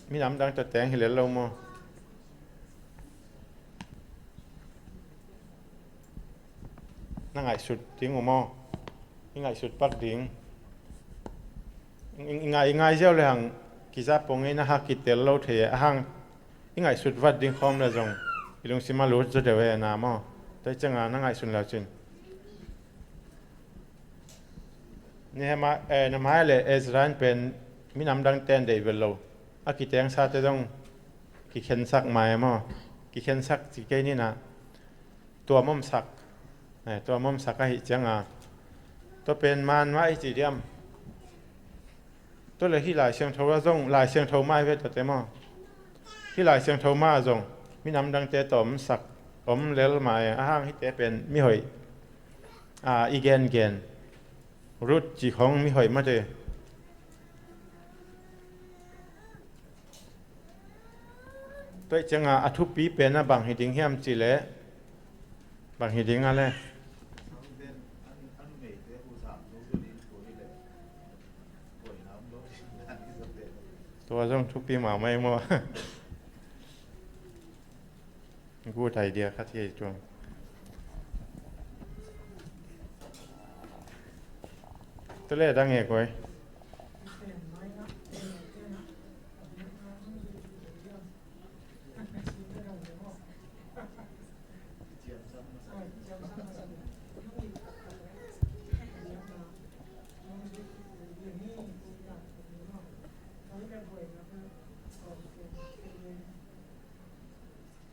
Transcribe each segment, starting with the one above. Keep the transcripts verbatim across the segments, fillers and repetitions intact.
Minam dang tawh teng hi lel lo maw? Na ngaihsut ding uh maw? I ngaihsut pak ding. I, i ngai, i ngai ziau le hang kiza pong i na hak kitel lo thei e. A hang i ngaihsut vat ding khawm le zong i lungsim a lut zaw deuh e na maw? Tua cianga na ngaihsun le uh cin. Nehemiah, eh, Nehemiah le Ezra in pen minam dang ten deih bel lo. A kitengsate zong kikhensak mai maw? Kikhensak ci kei nina. Tua momsak. Eh, tua momsak ahi cianga. Tua pen man mah i ci diam. Tua le hi Lai Siangtho a zong, Lai Siangtho mah i ve tuate maw? Hi Lai Siangtho mah a zong minam dangte tawh omsak, om lel mah e. A hang hite pen mihoih, a, i gengen Ruth ci khong mihoih mate. Tua cianga a thupi pen a bang hi ding hiam ci le, bang hi ding a le. Tua zong thupi mahmah i maw? Good idea khat hi ei tuang. Tua le dang e koi.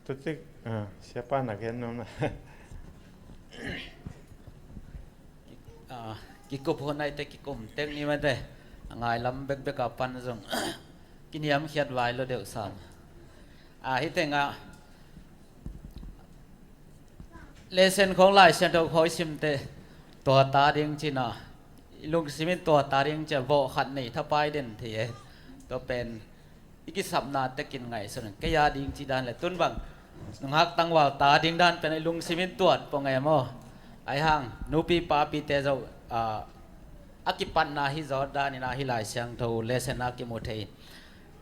Tutik, ah, siapa nak gen nom na. Ah, kikup hun aite kikum tek ni mate. A ngai lam bekbek a pan zong kiniamkhiat vai lo deuh sam. Ah, hitenga lesson khong Lai Siangtho khoi simte tua ta ding cina, i lungsimin tua ta ding cia vawh khat nei thapai den thei e. Tua pen i kisapna tekin ngaihsun kei a ding ci dan le tun bang nunghak tangval ta ding dan pen i lungsimin tuat pong e maw? Ai hang nupi papite zo, ah, a kipatna hi zawt danin a hi Lai Siangtho lesson a kimu thei.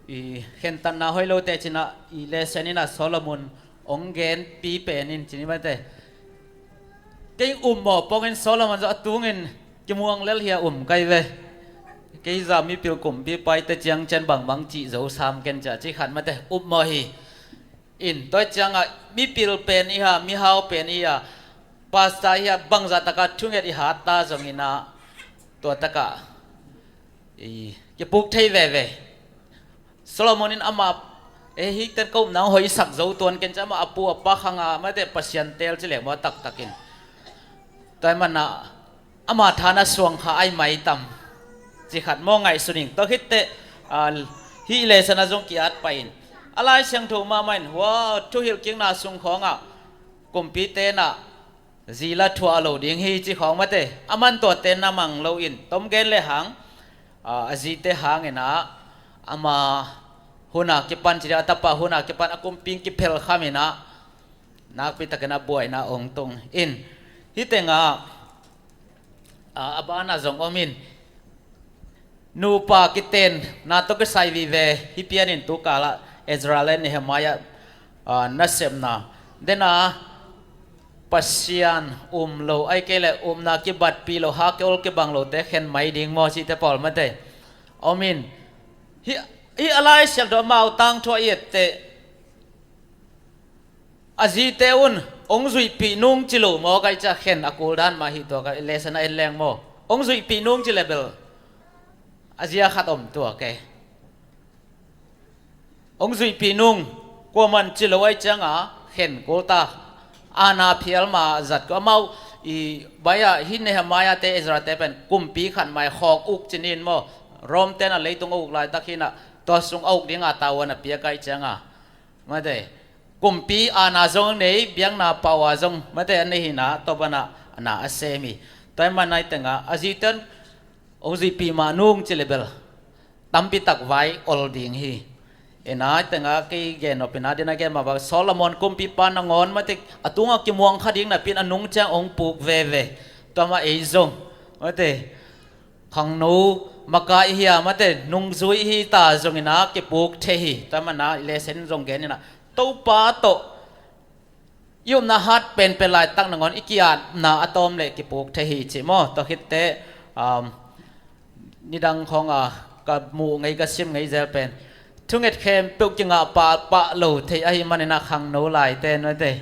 I khentatna hoih lote cina i lesson ina Solomon ong genpi penin cini mate. Kei um maw pongin Solomon zo a tungin kimuang lel hia um kai ve. Kei za mipil kumpi paite ciang cian bangbang cih zo sam ken cia ci khat mate um maw hi. In toi cianga mipil pen iha, mihau pen iha, pasta iha, bangza taka thunget i hatta zongina tua taka i kipuk thei veve. Solomon in ama, e, hikten ko upna hong hoisak zo tuan ken ci ama a pu a pa khanga mate Pasian tel ci leng maw taktakin. Tua i mana ama thana suang kha ai mai tam ci khat maw ngaihsuning. Tua khitte, a, hi lesson a zong ki-at pai in. A Lai Siangtho mahmah in hua thuhilh kikna sung khawngah kumpi tenah zi la thuah lo ding hi ci khawng mate. A man tuate na mang lo in tom gen le hang, a, a zite hangin ah ama huna kipan ci dia a tapa huna kipan a kumping kiphel khamin ah nakpi takin a buaina ong tung in. Hitengah, a, a bana zong omin nupa kiten na tawh kisai vive hi pianin tu kala Ezra le Nehemiah, a, nasepna dena Pasian um lo ai kei le upna kibatpi lo ha ke ol kibang lote khen mai ding maw cite pawl mate omin. Hi, hi a Lai Siangtho amau tangthu a i ette a zite un ong zuihpih nung ci lo maw kai cia khen a kul dan mah hi tua kai lesson a en leng maw? Ong zuihpih nung ci le bel a zia khat om tua ke. Ong zuihpih nung kuaman ci lo ai cianga khen kul ta. Ana phial ma zat ko amau i baya hi Nehemiah te Ezra te pen kumpi khat mai khawk uk cinin maw? Rom ten a leitung a uk laitak hinah tua sung a uk dinga tavuan a piak ai cianga mate kumpi ana zong nei biakna pau a zong mate a nei hina tawpana ana a semi. Tua i mana i tenga a ziten ong zuihpih mah nung ci le bel tampi tak vai ol ding hi. Ina i tenga kei gen nopina dina gen mah bak Solomon kumpipa nangawn mate a tunga kimuang kha ding napin a nung ciang ong puk veve. Tua mah ei zong mate khangno Makai hi a, mate, nungzui hi ta zongin a kipuk thei hi. Tua mana i lesson zong gen in a, Topa tawh i upna hat penpen laitak nangawn i ki-atna a tawm leh kipuk thei hi ci maw? Tua khitteh, um, nidang khawng a ka muh ngei, ka sim ngei zel pen, thunget khempeuh kingah pahpah lo thei ahih manin a khangno laite, nuaite,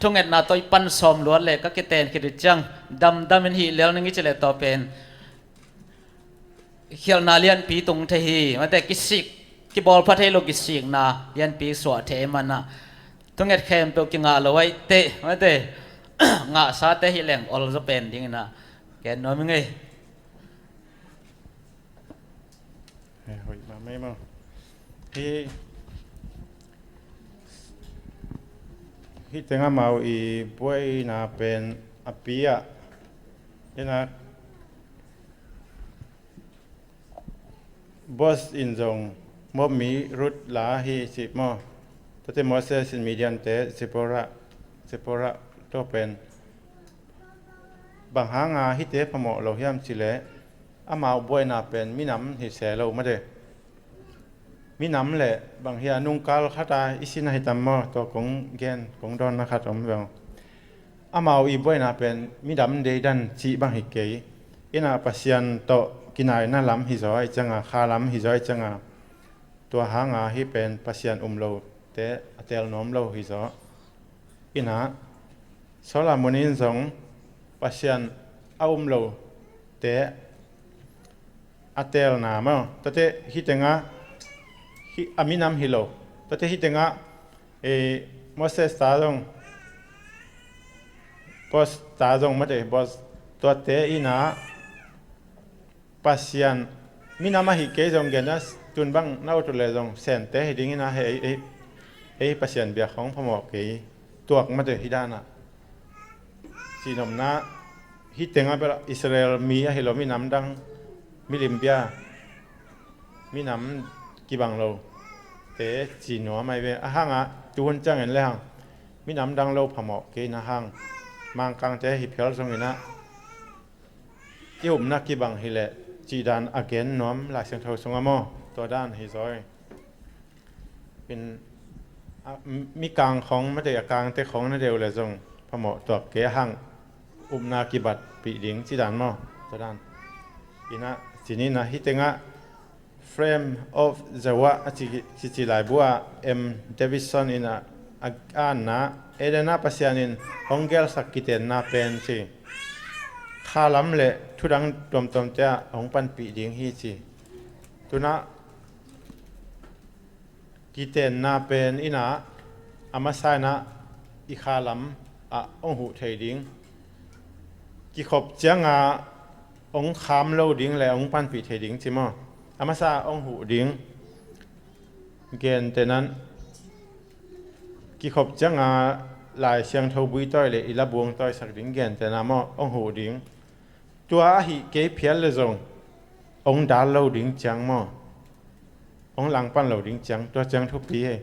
thungetna tawh i pan sawm luat leh ka kiten khit uh ciang damdam in hih lel ning i ci leh tua pen khialhna lianpi tung thei hi, mate, kisik, kibawlpha thei lo kisikna lianpi suah thei ahih manin a, thunget khempeuh kingah lo ahih teh, mate, ngahsate hi leng ol zaw pen dingin a gen nuam ing ei. Eh, hoih mahmah ei maw. Hih, hih teng amau i buaina pen a pi ah, in a, Boaz in zong Moab mi Ruth la hi ci maw? Tuate Moses in Midian te Zipporah, Zipporah tua pen bang hanga hihte phamawh lo hiam cih leh, amau buaina pen minam hi se lo, mate. Minam leh bang hia, nungkal khat a i sin ahi tam maw? Tua kong gen, kong dawnna khat om veng. Amau i buaina pen minam deidan cih bang hi kei. In a, Pasian tawh kinaina lam hi zaw ahih ciangin, kha lam hi zaw ahih ciangin, tua hanga hih pen Pasian um lote a teel nuam lo hi zaw. In a, Solomon in zong Pasian a um lote a teelna maw? Tuate hih teng a, hih a minam hi lo. Tuate hih teng a, eh, Moses ta zong, Boaz ta zong, mate, Boaz, tuate in a, Pasian minam ahi kei zong gen a, tun bang na ut uh leh zong Sente hi dingin a, hei, ei, ei Pasian biak hong phamawh kei, tuak, mate, hih dan a. Cihnopna, hih teng a bel Israel mi ahi lo, minam dang, milim bia, minam kibang lote ci nuam ahi ve. A hang a, tuhun ciangin lehang minam dang lo phamawh kei na hang, Mangkangte hi phial zongin a, i upna kibang hi leh cih dan a gen nuam Lai Siangtho sung a maw? Tua dan hi zaw. In, a, mi kang khawng, mate, a kangte khawng na deuh leh zong phamawh tuak kei, a hang upna kibatpih ding cih dan maw? Tua dan. In a, ci ni in a, hih teng a Frame of the World a ci, ci, ci laibu ah M Davidson in a, a, a anna, Eden ah Pasian in hong gelsak kitenna pen ci, kha lam leh thudang tuamtuamte ah hong panpih ding hi ci. Tun a, kitenna pen in a, a masa in a, i kha lam ah hong huh thei ding, kikhop ciang a hong kham lo ding leh hong panpih thei ding ci maw? A masa hong huh ding. Gentehna in, kikhop ciang a Lai Siangtho buitawi leh i labuang tawisak ding, gentehna maw, hong huh ding. Tua ahih kei phial leh zong hong dal lo ding ciang maw, hong langpan lo ding ciang, tua ciang thupi hi.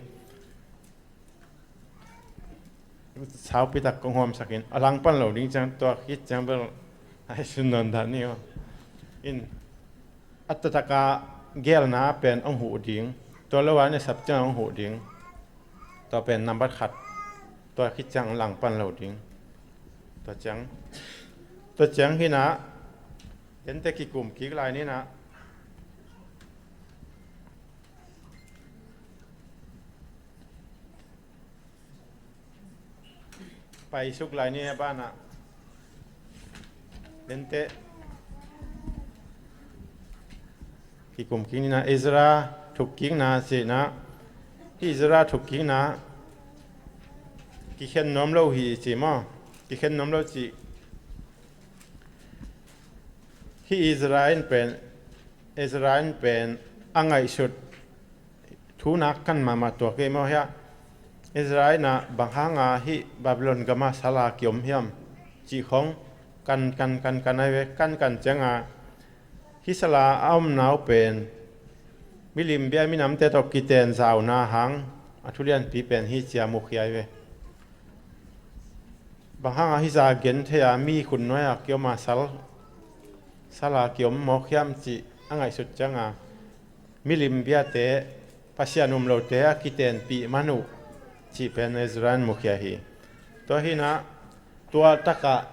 Saupi tak kong huamsak in, a langpan lo ding ciang, tua khit ciang bel a hi sun nawn dan ni aw. In, a taktak a gelna pen hong huh ding, tua lo a na sap ciang hong huh ding. Tua pen nambat khat, tua khit ciang hong langpan lo ding. Tua ciang, tua ciang hi in a, ente kikum kik lai ni in a. Paisuk lai ni a ban ah. Ente kikum kik ni in a, Ezra thukkikna ci in a. Hih Ezra thukkikna kikhen nuam lo hi ci maw? Kikhen nuam lo ci. Hih Ezra in pen, Ezra in pen a ngaihsut thu nak kan mahmah tua kei maw hiah? Ezra in a bang hang a hih Babylon gam ah sal a kiom hiam cih khawng kan, kan, kan, kan ahi ve. Kan, kan ciang a hih sal a a omna uh pen milim bia minamte tawh kiten zauna hang a thu lianpi pen hi ci a mukhia ahi ve. Bang hang a hih zah gen thei a, mi khut nuai a kiom a sal, sal a kiom mawk hiam cih a ngaihsut cianga milim biate, Pasian um lote a kitenpih man uh cih pen Ezra in mukhia hi. Tua hinah tua takah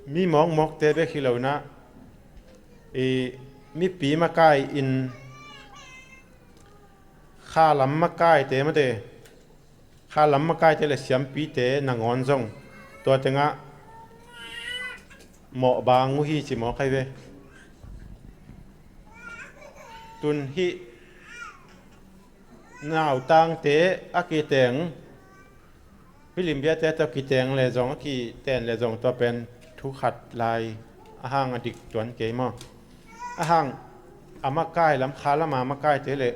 mi mawkmawkte bek hi lo inah i mipi makai in khalam makaite mate, khalam makaite le siampite nangawn zong tua tengah mawhbang uh hi ci mawk ahi ve. Tun hih nautangte a kiteng milim biate tawh kiteng le zong a kiten le zong tua pen thu khat lai a hang a dik tuan kei maw? A hang a makai lam kha lama makaite le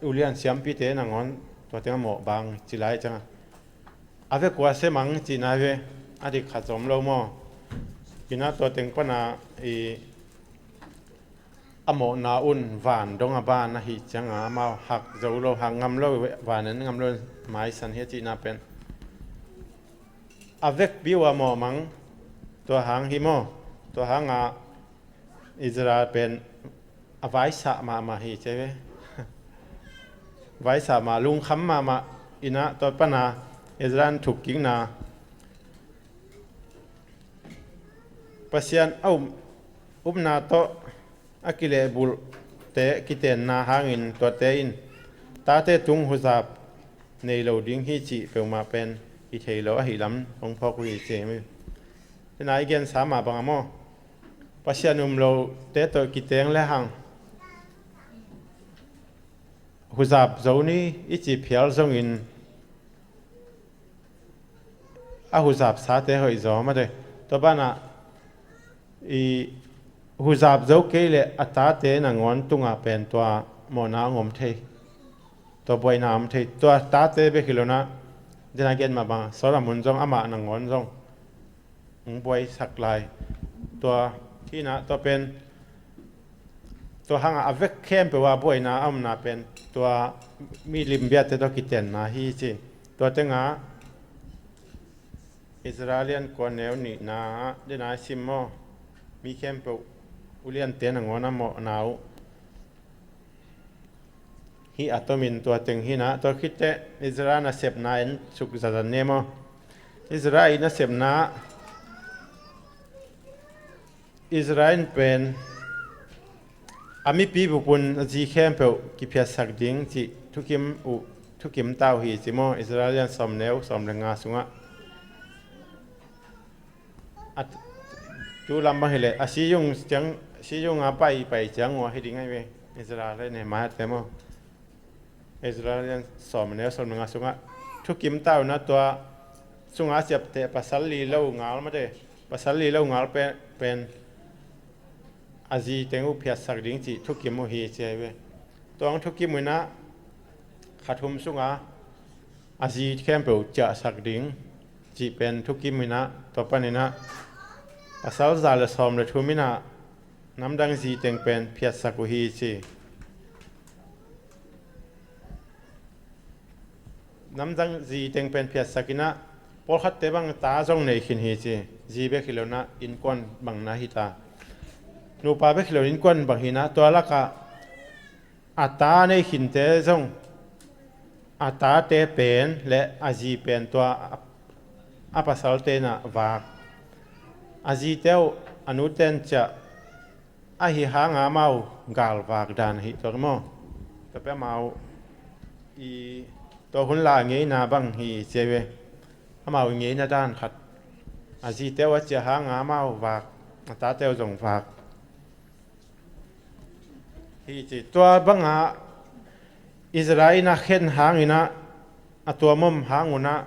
ulian siampite nangawn tua tengah mawhbang ci lai cianga a vekua semang cihna ve a dik khat zom lo maw? Inah tua teng pana i a mawhna un van dong a ban ahi cianga amau hak zo lo, hak ngam lo, van en ngam lo, maisan hi a cihna pen a vekpi uh a mawhmang. Tua hang hi maw? Tua hanga Ezra pen a vaisah mahmah hi ci ve. Vaisah mah, lungkham mahmah. Inah tua pana Ezra in thukkikna Pasian a um, upna tawh a kilehbulhte kitenna hangin tuate in tate tung huzap nei lo ding hi cih peuhmah pen i thei lo ahi lam hong phawk uh hi ci. Tena i gensa mah banga maw? Pasian um lote tawh kiteng le hang huzap zo ni i cih phial zongin a huzap sate hoih zaw mate. Tua banah i huzap zo kei le a tate nangawn tungah pen tua mawhna a ngom thei, tua buaina a om thei. Tua tate bek hi lonah dena gen mah bang Solomon zong amah nangawn zong hong buaisak lai. Tua hinah tua pen tua hangah a vek khempeuh ah buaina a omna pen tua milim biate tawh kitenna hi ci. Tua tengah Ezra lian kua neu nihna ah dena i sim maw? Mi khempeuh uliante nangawn a mawhna uh hi a tomin tua teng hinah tua khitteh Ezra nasepna en suk zazan ne maw? Ezra i nasepna Ezra in pen a mipi bupun a zi khempeuh kiphiatsak ding cih thukim uh, thukim tau hi ci maw? Ezra lian sawm neu sawm le nga sungah a tu lam bang hileh a siyung ciang, siyung a pai pai ciang uh a hi ding ahi ve. Ezra le Nehemiah te maw? Ezra lian sawm neu sawm le nga sungah thukim tau na tua sunga siapteh pasal li lo ngal mate, pasal li lo ngal pen, pen a zi teng uh phiatsak ding cih thukim uh hi ci ahi ve. Tua hong thukim uh inah kha thum sunga a zi khempeuh ciahsak ding cih pen thukim uh inah tua paninah pasal za le sawm le thum inah namdang zi teng pen phiatsak uh hi ci. Namdang zi teng pen phiatsak inah pawlkhatte bang ta zong nei khin hi ci. Zi bek hi lonah innkuan bang na hi ta. Nupa bek hi lo innkuan bang hinah tua lakah a ta nei khinte zong a tate pen le a zi pen tua a, a pasalte inah vak. A zite uh a nute in ciah ahi hanga amau galvak dan ahi tua maw? Tua pen amau i tua hun la a ngeina bang hi ci ahi ve. Amau i ngeina dan khat a zite uh a ciah hanga amau vak, a tate uh zong vak hi ci. Tua banga Ezra in a khen hanginah a tuam om hangunah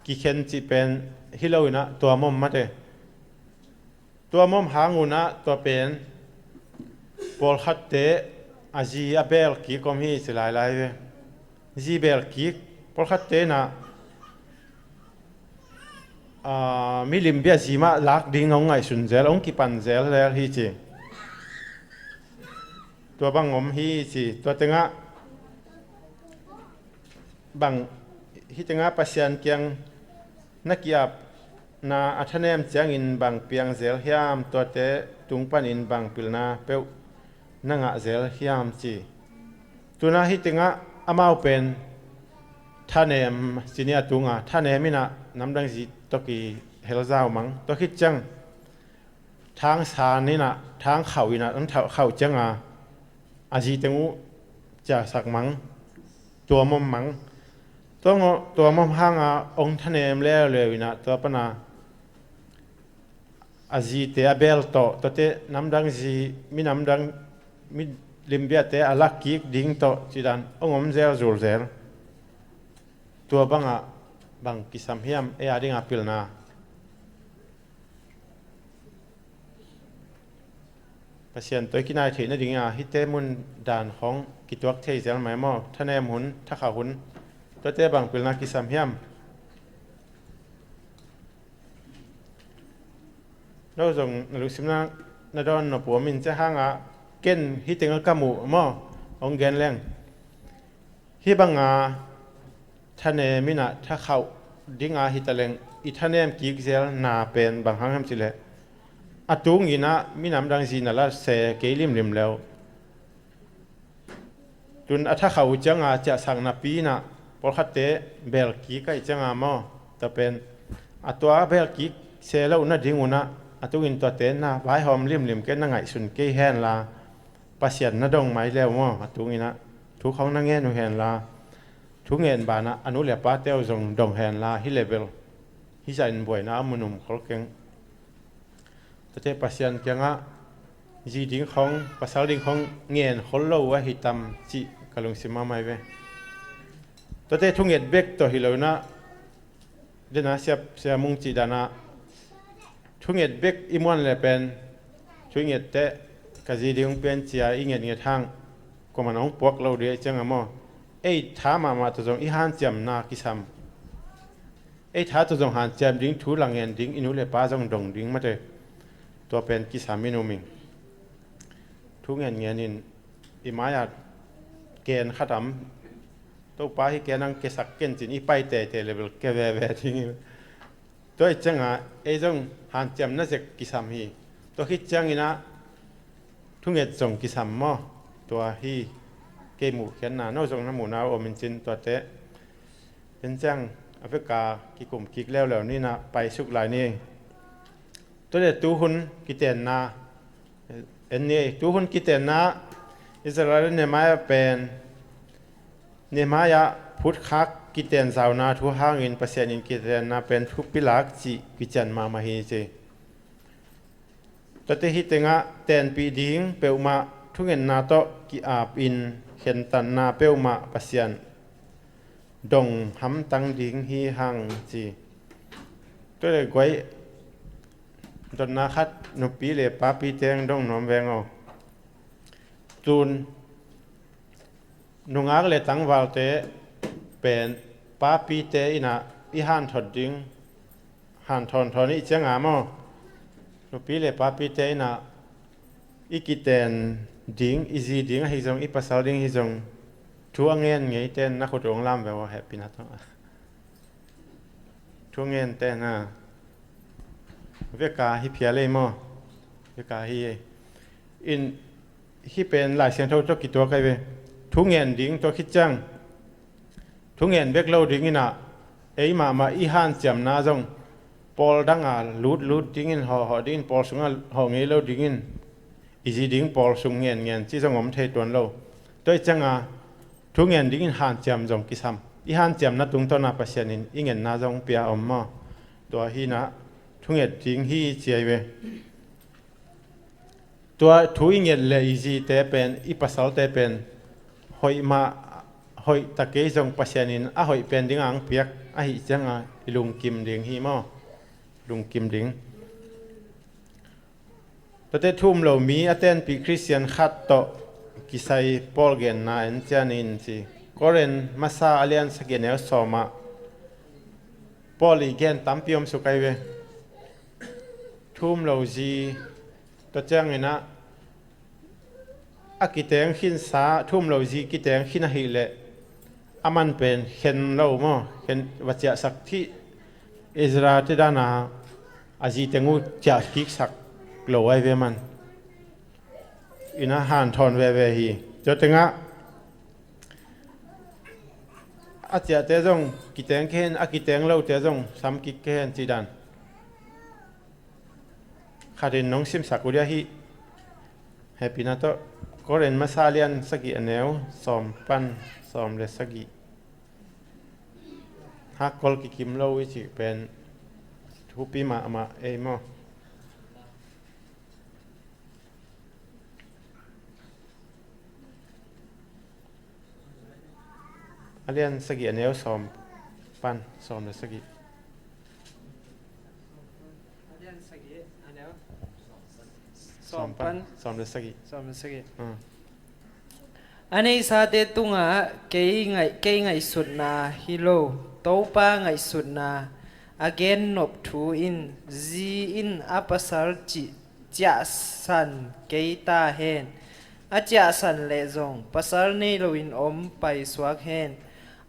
kikhen cih pen hi lo inah tuam om mate. Tuam om hangunah tua pen pawlkhatte a zi a beel kik om hi ci lailai ve. Zi beel kik pawlkhatte inah milim bia zi mah lak ding hong ngaihsun zel, hong kipan zel lel hi ci. Tua bang om hi ci. Tua tengah bang hi tengah Pasian kiang na ki-ap na a thanem ciangin bang piang zel hiam, tuate tung panin bang pilna peuh na ngah zel hiam ci. Tuna hih tengah amau pen thanem ci ni a tunga, thanem inah namdang zi tawh kihel zau mang, tua khit ciang thang san inah, thang khauh inah, an khauh cianga a zi teng uh ciahsak mang, tuam om mang. Tua ngawh tuam om hanga ong thanem leuleu inah tua pana a zite a bel tawh, tuate namdang zi, mi namdang, mi limbiate a lak kik ding tawh cidan ong om zel zul zel. Tua bangah bang kisam hiam, ei a dinga pilna? Pasian tawh i kinai theih nadinga hihte mun dan khawng kituak thei zel mai maw? Thanem hun, thakhauh hun, tuate bang pilna kisam hiam? No zong na lungsimna na dawn nop uh om in, cia hanga ken hih tengah ka muh maw, hong gen leng. Hih banga thanem inah thakhauh dinga hitaleng i thanem kik zelna pen bang hang hiam cileh, a tunginah minam dang zi na la se kei limlim leu. Tun a thakhauh uh cianga ciahsak napi inah pawlkhatte bel kik aih cianga maw? Tua pen a tua bel kik se loh nading unah a tungin tuate na vaihawm limlim kei, na ngaihsun kei henla, Pasian na dong mai leu maw? A tunginah thu khawng na ngen uh henla, thu ngen banah a nu le pate uh zong dong henla, hih level hih zahin buaina a mun um khol keng. Tuate Pasian kiangah zi ding khawng, pasal ding khawng ngen khol lo uh ahi tam cih ka lungsim mahmah hi ve. Tuate thunget bek tawh hi lo inah, dena siap siamung cih danah thunget bek i muan le pen, thu i nget teh ka zi ding hong pian cia i ngetnget hang kuaman hong puak lo dih aih cianga maw? Ei tha mahmah tawh zong i hanciamna kisam. Ei tha tawh zong hanciam ding, thu la ngen ding, i nu le pa zong dong ding mate. Tua pen kisam in um ing. Thu ngen ngenin i mai-ah ken khat am, Topa hih ken ang kesak ken cin i pai teitei level ke veve ding. Tua aih cianga ei zong hanciamna zek kisam hi. Tua khit cianginah thunget zong kisam maw? Tua hi kei muhkhiatna, no zong na muhna uh om in cin tuate. Pen ciang a veka kikum kik leuleu ninah paisuk lai ni. Tuate tuhun kitenna en ni. Tuhun kitenna Israel Nehemiah pen, Nehemiah phutkhak kiten zauna thu hangin Pasian in kitenna pen thupilak cih kician mahmah hi ci. Tuate hih tengah tenpih ding peuhmah, thungetna tawh ki-apin khentatna peuhmah Pasian dong hamtang ding hi hang ci. Tuate guai dotna khat, nupi le papi teng dong nuam veng aw. Tun nungak le tangvalte pen papite inah i hanthot ding, hanthawn thawn ih cianga maw? Nupi le papite inah i kiten ding, i zi ding ahi zong, i pasal ding ahi zong, thu a ngen ngeiten na khut uh hong lam ve aw, hehpihna tawh. Thu ngen tena veka hi phial ei maw? Veka hi ei. In hih pen Lai Siangtho tawh kituak ahi ve. Thu ngen ding tua khit ciang, thu ngen bek lo dinginah ei mahmah i hanciamna zong pawl danga lutlut dingin, hawhhawh dingin, pawl sungah hawh ngei lo dingin, i zi ding pawl sung ngen ngen ci zong om thei tuan lo. Tua ih cianga thu ngen dingin hanciam zong kisam. I hanciamna tungtawna Pasian in i ngenna zong pia om maw? Tua hinah thunget ding hi ci ahi ve. Tua thu i nget le i zite pen, i pasalte pen hoih mah, hoih takei zong Pasian in a hoih pen dinga ang piak ahi cianga i lungkim ding hi maw? Lungkim ding. Tuate thu um lo mi a tenpih Khristian khat tawh kisai Paul genna en cian in ci. Korin masa a lian sagih a neu sawmah Paul i gen tampi om suk ahi ve. Thu um lo zi tua cianginah a kiteng khinsa, thu um lo zi kiteng khin ahih leh a man pen khen lo maw, khen va ciahsak thih. Ezra te dana a zi teng uh ciah kiksak lo ai ve man. Ina hanthawn veve hi. Tua tengah a ciahte zong kiteng khen, a kiteng lote zong sam kik khen ci dan. Khatin nong simsak uh dia hi. Hepina tawh Korin masa lian sagih a neu sawm pan sawm le sagih. Hakkol kikim lo i cih pen thupi mahmah ei maw? A lian sagih a neu sawm pan sawm le sagih. A lian sagih a neu sawm pan sawm le sagih. Sawm le sagih. Ah. A neihsate tungah kei ngaih, kei ngaihsutna hi lo, Topa ngaihsutna a gennop thu in, zi in a pasal cih ciahsan kei ta hen. A ciahsan leh zong pasal nei loin om paisuak hen.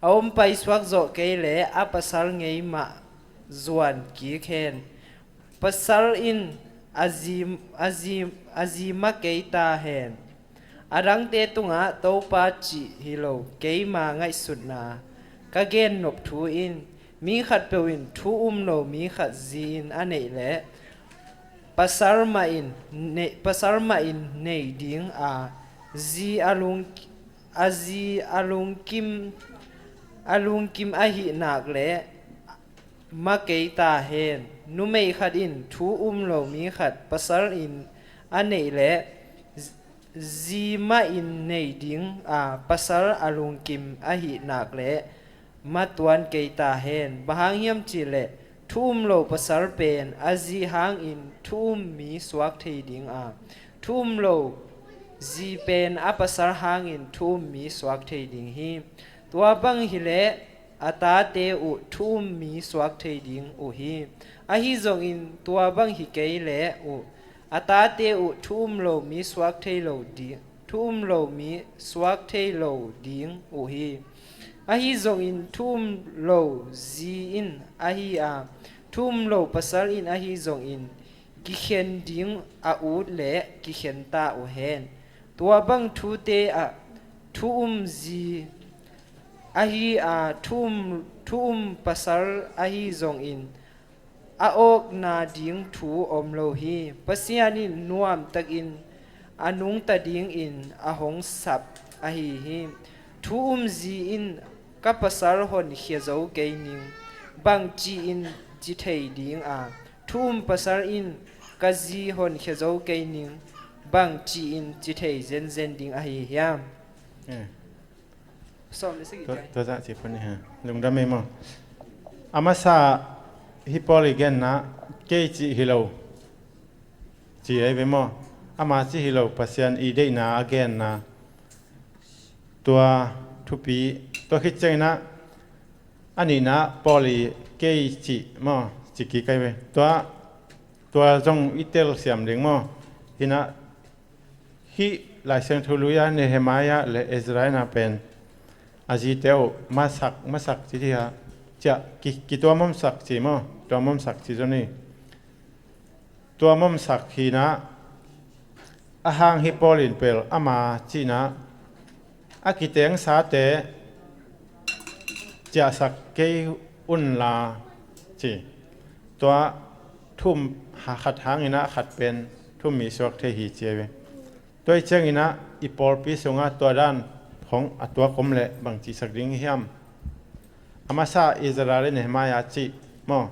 A om paisuak zawh kei leh a pasal ngei mah zuan kik hen. Pasal in a zi, a zi, a zi ma kei ta hen. A dangte tungah Topa cih hi lo, keima ngaihsutna ka gennop thu in, mi khatpeuh in thu um lo mi khat zi-in a neih leh pasal mah in nei, pasal mah in nei ding a, zi a lung, a zi a lungkim, a lungkim ahih nak leh ma kei ta hen. Numei khat in thu um lo mi khat pasal in a neih leh zi mah in nei ding a, pasal a lungkim ahih nak leh ma tuan kei ta hen. Bang hang hiam cih leh thu um lo pasal pen a zi hangin thu um mi suak thei ding a, thu um lo zi pen a pasal hangin thu um mi suak thei ding hi. Tua bang hileh a tate uh thu um mi suak thei ding uh hi. Ahi zongin tua bang hi kei leh uh a tate uh thu um lo mi suak thei lo ding, thu um lo mi suak thei lo ding uh hi. Ahi zongin thu um lo zi in ahi a, thu um lo pasal in ahi zongin kikhen ding a ut leh kikhen ta uh hen. Tua bang thute ah thu um zi ahi a, thu um, thu um pasal ahi zongin a awkna ding thu om lo hi. Pasian in nuamtakin a nungta dingin a hong sap ahi hi. Thu um zi in ka pasal honkhia zo kei ning, bang ci-in ci thei ding a, thu um pasal in ka zi honkhia zo kei ning, bang ci-in ci thei zenzen ding ahi hiam? Eh. Sawm le sagih. Tua, tua zah ci phun ni ha. Lungdam ei maw? A masa hi Paul i genna, kei cih hi lo ci ei ve maw? Ama cih hi lo, Pasian i deihna a genna. Tua thupi, tua khit ciangin ah a nihna Paul i kei cih maw, ci kik ei ve. Tua, tua zong i telsiam ding maw? Hi na, hih Lai Siangtho lui-a Nehemiah le Ezra in a pen a zite uh masak, masak ci hi a, ciah, ki, kituam omsak ci maw, tuam omsak ci zong hi. Tuam omsak hi na, a hang hi Paul in pel ama cihna, a kitengsate ciahsak kei unla ci. Tua thu um ha-, khat hangin ah khat pen thu um mi suak thei hi ci ei ve. Tua i ciangin ah i pawlpi sungah tua dan hong a tuak om leh bang cihsak ding hiam? A masa Ezra le Nehemiah cih maw,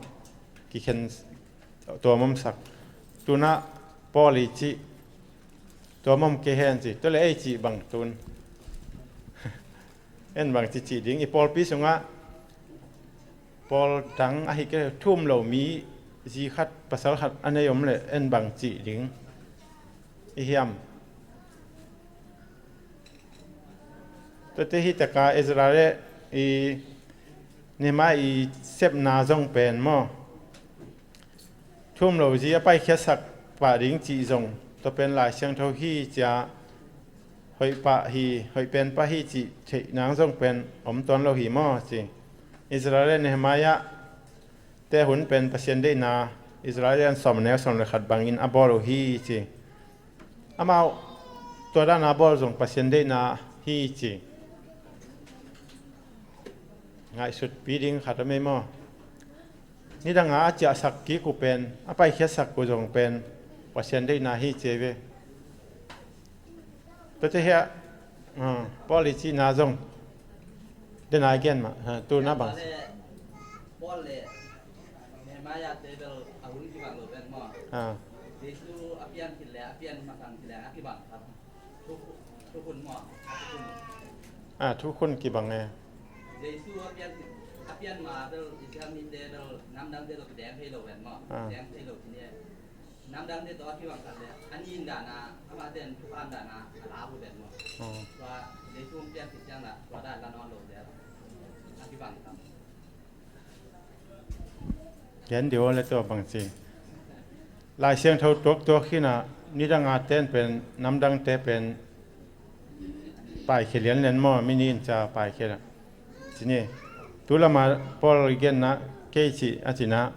kikhen tuam omsak. Tu-in ah Paul i cih tuam om kei hen ci. Tua leh ei cih bang tu-in en bang ci cih ding? I pawlpi sungah pawl dang ahi kei leh thu um lo mi zi khat pasal khat a nei om leh en bang cih ding i hiam? Tuate hi taka Ezra le i Nehemiah i sepna zong pen maw, thu um lo zi a paikhiatsak pah ding cih zong, tua pen Lai Siangtho hi ci-a hoih pah hi, hoih pen pah hi cih theih nang zong pen om tuan lo hi maw ci. Ezra le Nehemiah te hun pen Pasian deihna Ezra lian sawm, neu sawm le khat bangin a bawl uh hi ci. Amau tua dan a bawl zong Pasian deihna hi ci. Ngaihsutpih ding khat om ei maw? Nidanga a ciahsak kik uh pen, a paikhiatsak uh zong pen Pasian deihna hi ci ei ve. Tuate hiah, ah, Paul i cihna zong dena i gen mah, ah, tu na bang. Paul le Nehemiah te bel a hun kibang lo pen maw? Ah. Jesu a pian khit le a pian masang khit le a kibang kha. Thu, thukhun maw? A thukhun. Ah, thukhun kibang e. Jesu a pian khit, a pian ma bel Israel mite bel namdangte tawh kideng thei lo pen maw? Ah. Kideng thei lo ci ni e. Namdangte tawh a kibang khat le a nin dana, amate in thukham dana a la uh den maw? Oh. Tua Jesu hong pian khit ciang la tua dan la nawn lo le a kibang khat. Gen dih aw le tua bangci. Lai Siangtho tuaktuak hinah nidanga ten pen namdangte pen paikhia lianlian maw, mi nin ca paikhia la ci ni. Tu lama Paul i genna kei cih a cinah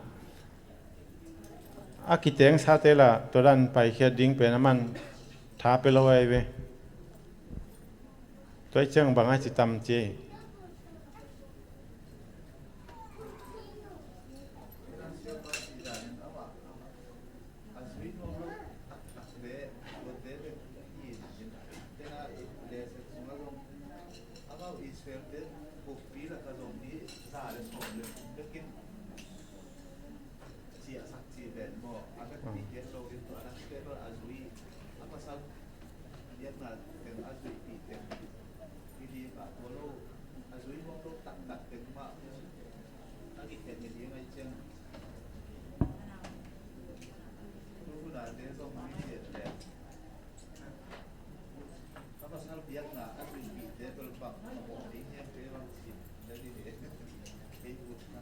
a kitengsate la tua dan paikhiat ding pen a man tha pia lo ai ve. Tua i ciang bang a ci tam ci. Ciahsak cih pen maw, a vekpi ken lo in tua a dang pen lo a zui, a pasal biakna teng a zuipih teng, i ding a tua lo, a zui mawk lo taktak teng mah a kikhen i ding ai ciang. Tuhuna te zong mi lian lian. A pasal biakna a zuipihte bel bang a mawh ding hiam te bang cih na ding e. Kei ut na.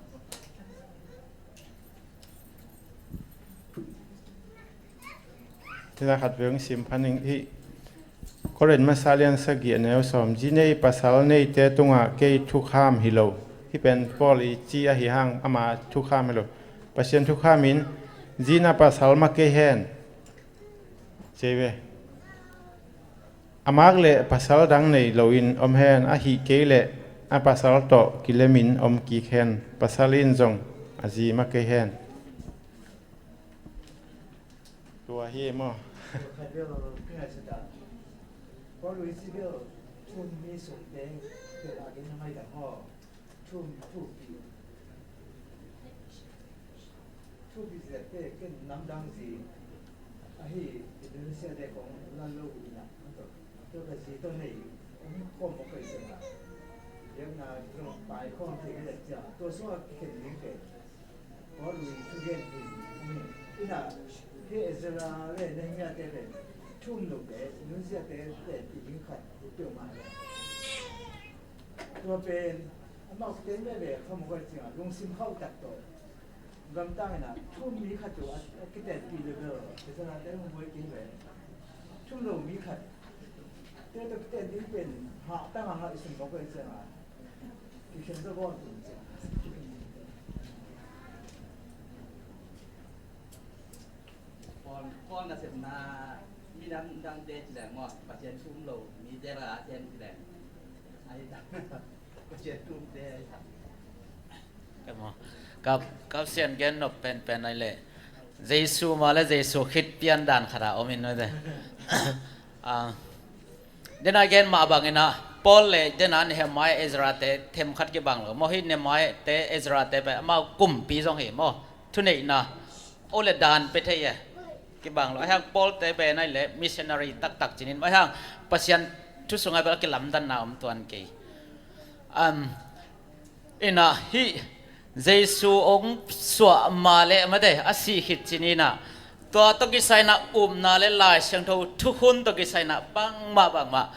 Tina khat veng sim phaning hi. Korin masa lian sagih a neu sawm, zi nei pasal neite tungah kei thukham hi lo. Hi pen Paul i ci ahi hang ama thukham hi lo. Pasian thukham in zi na pasal ma kei hen. Cei ve. A mak leh pasal dang nei loin om hen, ahih kei leh a pasal tawh kilemin om kik hen, pasal in zong a zi ma kei hen. Tua hi maw? Khat bel ka ngaihsut ah, Paul Luis bel thum mi sungte bel a gen a ngaidam aw. Thum, thupi. Thupi zia te ken namdang zi ahi Indonesia te kong lal lo uh ina. Tua ka zi tawh nei om khawm mawk ka i zen a. Biakna tawh pai khawm thei ka zat cia. Tua sungah kikhen ding pen Paul Luis thugen in ina. Hi Ezra le Nehemiah te pen thum lo te Indonesia te te ti ding khat peuhmah le. Tua pen amau kiten veve kha mawk a cingah lungsim khauh tak tawh gamtang inah thum mi khat uh a kitenpih level kizanate hong buai kei ve. Thum lo mi khat te tawh kiten ding pen hah tangah i sum mawk a cingah kikhen zaw bawn tum ciang. Paul, Paul nasepna midang dangte ci leng maw, Pasian thu um lo mite la a ten ci leng. Ahi ta. Pasian thu umte ahi ta. Ka maw. Ka, ka Pasian gen nop penpen ai leh. Jesu ma le Jesu khit pian dan khat a om in maw te. Ah. Dena gen mah bangin ah Paul le dena Nehemiah, Ezra te themkhat kibang lo. Maw hi Nehemiah te Ezra te pen amau kumpi zong hi maw. Thuneihna. O le dan pe thei e. Kibang lo. Ahi hang Paul te pen ai le missionary taktak cinin. Ahi hang Pasian thu sungah bel a kilamdanna om tuan kei. Um, Ina hih Jesu hong suah ma le mate a sih khit cinin ah tua tawh kisai inah upna le Lai Siangtho thukhun tawh kisai inah bangmah bangmah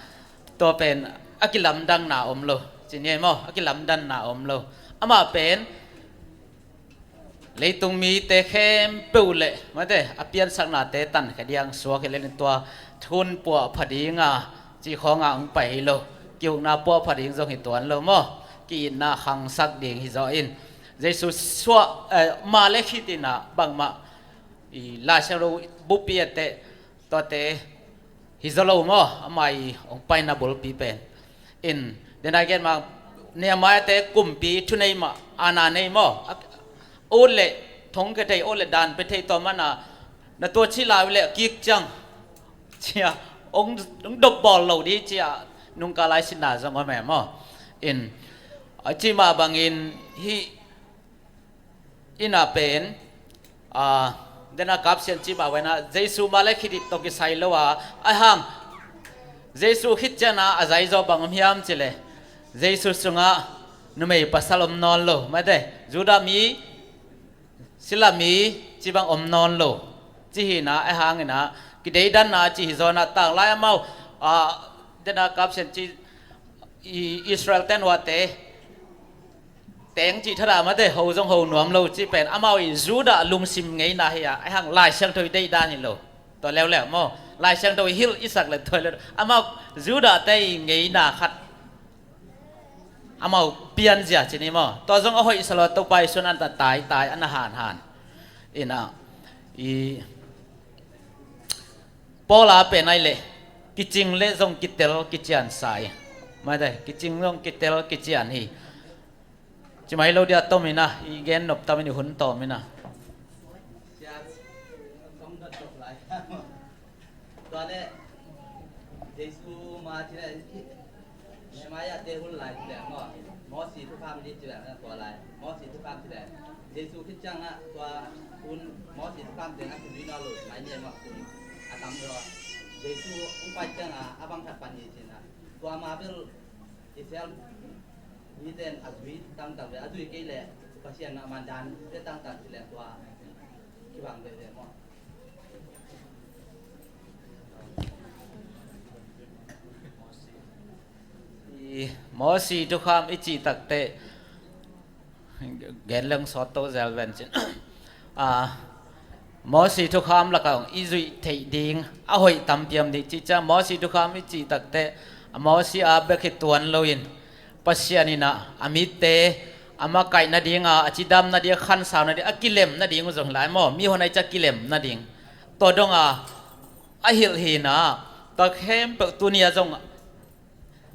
tua pen a kilamdanna om lo. Cini maw a kilamdanna om lo. Amah pen leitung mite khempeuh le mate a piansaknate tankhia diang suak hi le tua thukhun puah pha dinga cih khawngah hong pai hi lo. Kihukna puah pha ding zong hi tuan lo maw? Ki-itna khangsak ding hi zaw in Jesu suah, eh, ma le khit inah bangmah i Lai Siangtho buppi a teh tuate hi zaw lo maw, amah i hong paina bulpi pen. In, dena gen ma, Nehemiah te kumpi thunei mah, aana nei maw. A, ut le, thong ke thei, ut le dan pe thei tua mana, na tua ci lai le kik ciang. Cia, hong, hong dop bawl lo di cia, nungka lai sinna zong om e maw. In, a ci mah bangin hih, ina pen, a, dena kapsian ci mah bangina, Jesu mah le khit it tawh kisai lo a, a hang, Jesu khit ciana a zai zaw bang om hiam ci le, Jesu sungah numei pasal om nawn lo, mate, Judah mi, Sila mi, ci bang om nawn lo. Ci hina, a hangina, kideidanna, ci hi zawna tanglai amau, a, dena kapsian ci, i Israel ten huate, teng ci thada mate, ho zong ho nuam lo ci pen, amau i Judah lungsim ngeina hi a, a hang Lai Siangtho i deidan hi lo. Tua leuleu maw, Lai Siangtho i hilh i sak le tua leuleu. Amau Judah te i ngeina khat, amau pianzia ci ni maw. Tua zong a hoih sa lo, Topa i sun an ta tai tai, an a han han. Ina, i Paula pen ai le, kicing le zong kitel kician sa i. Mate, kicing zong kitel kician hi. Ci mai lo dia tom ina, i gen nop tam in i hun tom ina. Tua le, Jesu ma ci le, Nehemiah te hun lai ci le maw, Mosi thukham di ci le, tua lai, Mosi thukham ci le, Jesu khit ciang a, tua hun, Mosi thukham teng a ci lui nawn lo, mai ne maw, kun a tam lo, Jesu hong pai ciang a, a bang khat pan hi ci na, tua ma bel, Israel mite in a zui tangtang ve, a zui kei leh Pasian a man dan te tangtang ci leh tua kibang veve maw? I Mosi thukham i cih takteh gen leng sawt to zel ven cin. A, Mosi thukham lakah i zuih theih ding a hoih tampi om ding cih ciang, Mosi thukham i cih takteh a Mosi a bek hi tuan loin Pasian in a, a mitte a makaih nading a, a cidam nading, a khansau nading, a kilem nading uh zong hi lai maw, mi hon ai cia kilem nading. Tua dong a a hilh hi na, tua khempeuh tuni a zong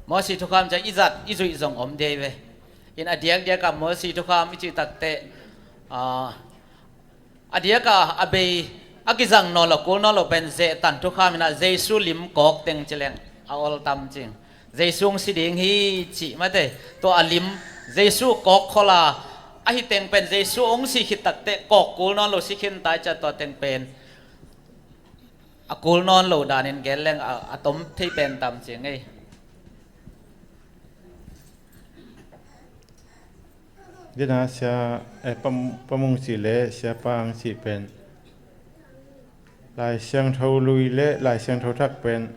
Mosi thukham ciang i zat i zuih zong om dei ve. In a diakdiak a Mosi thukham i cih takteh, a, a diak a, a bei a kizang nawn lo, kul nawn lo pen Satan thukham in a Jesu lim kawk teng ci leng a ol tam cing. Jesu hong si ding hi cih mate, tua a lim Jesu kawk khol a, ahi teng pen Jesu hong si khit takteh kawk kul nawn lo si khin tai cia tua teng pen a kul nawn lo danin gen leng a, a tom thei pen tam ci ngei. Dina sia, eh, pam-, pamung cih le sia pang cih pen Lai Siangtho lui le Lai Siangtho thak pen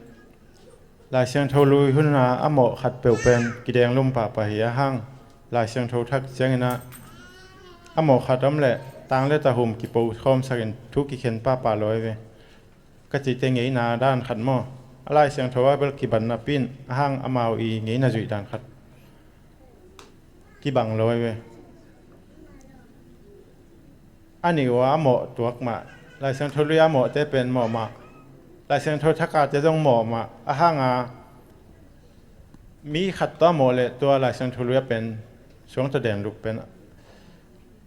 Lai Siangtho lui hun a a mawh khat peuh pen kideng lum pahpah hi a hang. Lai Siangtho thak ciangin a a mawh khat om le tang le tahum kipo khawmsakin thu kikhen pahpah lawi ve. Ka cihte ngeina dan khat maw? A Lai Siangtho a bel kiban napi in a hang amau i ngeina zuih dan khat kibang lawi ve. A nih uh a mawh tuak mah, Lai Siangtho lui a mawhte pen mawh mah, Lai Siangtho thak a te zong mawh mah, a hang a mi khat tawh a mawh le tua Lai Siangtho lui a pen suang tawh den luk pen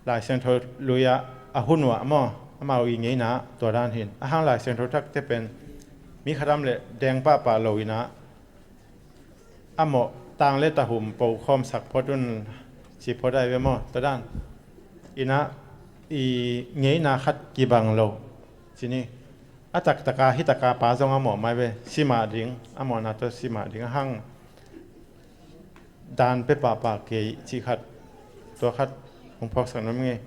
Lai Siangtho lui a, a hun uh ah maw, amau i ngeina tua dan hi in. A hang Lai Siangtho thakte pen mi khat om le deng pahpah lo in a, a mawh tang le tahum po khawmsak phot un ci phot ai ve maw, tua dan. In a i ngeina khat kibang lo ci ni. A taktaka, hi taka pa zong a mawh mai ve, si mah ding, a mawhna tawh si mah ding, a hang dan pe pahpah kei cih khat, tua khat hong phawksak nuam ing ei.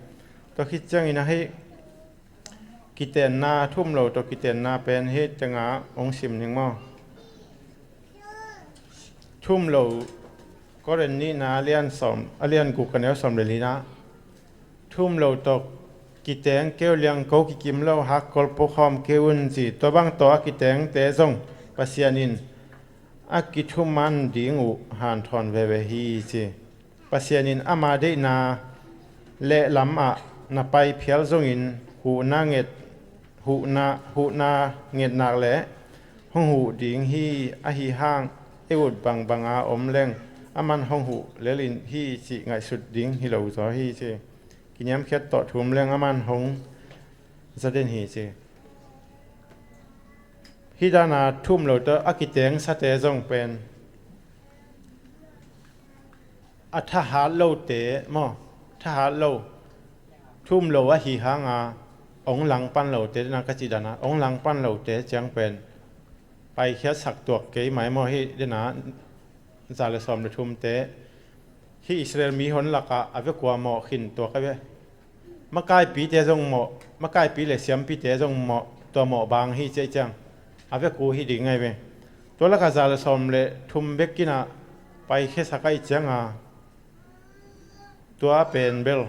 Tua khit ciangin ahi kitenna, thum lo tawh kitenna pen hi tenga hong sim ning maw? Thum lo Korin nihna a lian sawm, a lian guk a neu sawm le lina. Thum lo tawh kiteng keu liang ko kikim lo hakkol pokhawm keu un ci. Tua bang tawh a kitengte zong Pasian in a kithuman ding uh hanthawn veve hi ci. Pasian in ama deihna lehlam ah na pai phial zongin huhna nget huhna, huhna ngetnak le hong huh ding hi. Ahi hang ei ut bangbanga om leng aman hong huh lelin hi cih ngaihsut ding hi lo zaw hi ci. Kiniamkhiat tawh thum leng aman hong zaden hi ci. Hih dana thum lo tawh a kitengsate zong pen a thahat lote maw, thahat lo, thum lo ahi hanga ong langpan lote dena ka cih dana ong langpan lote ciang pen paikhiatsak tuak kei mai maw? Hih dena za le sawm le thumte hih Israel mihon lakah a vekua mawh khin tuak a ve. Makaipite zong mawh, makaipi le siampite zong mawh, tua mawh bang hi ciah ciang a veku hi ding ngai ve. Tua lakah za le sawm le thum bekinah paikhiasak ahi cianga tua pen bel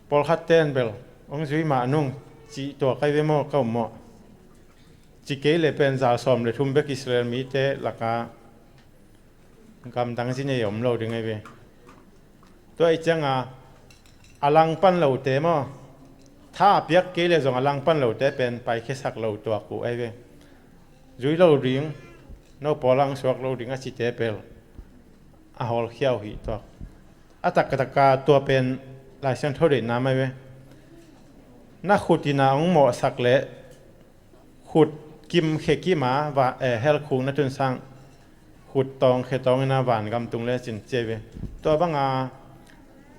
pawlkhat ten bel ong zui mah nung cih tuak ahi ve maw, ka um maw? Ci kei le pen za le sawm le thum bek Israel mite laka gamdang zi nei om lo ding ahi ve. Tua ahi cianga a langpan lote maw, tha a piak kei le zong a langpan lote pen paikhiasak lo tuak uh ahi ve. Zui lo ding, no pawlang suak lo ding a cite pel a hawlkhia uh hi tuak. A taktaka tua pen Lai Siangtho deihna mai ve. Na khut ina ong mawhsak le khut kim khe kima va, eh, helkhuk na tun sang khut tawng khe tawng ina vangam tung le cin cia ve. Tua banga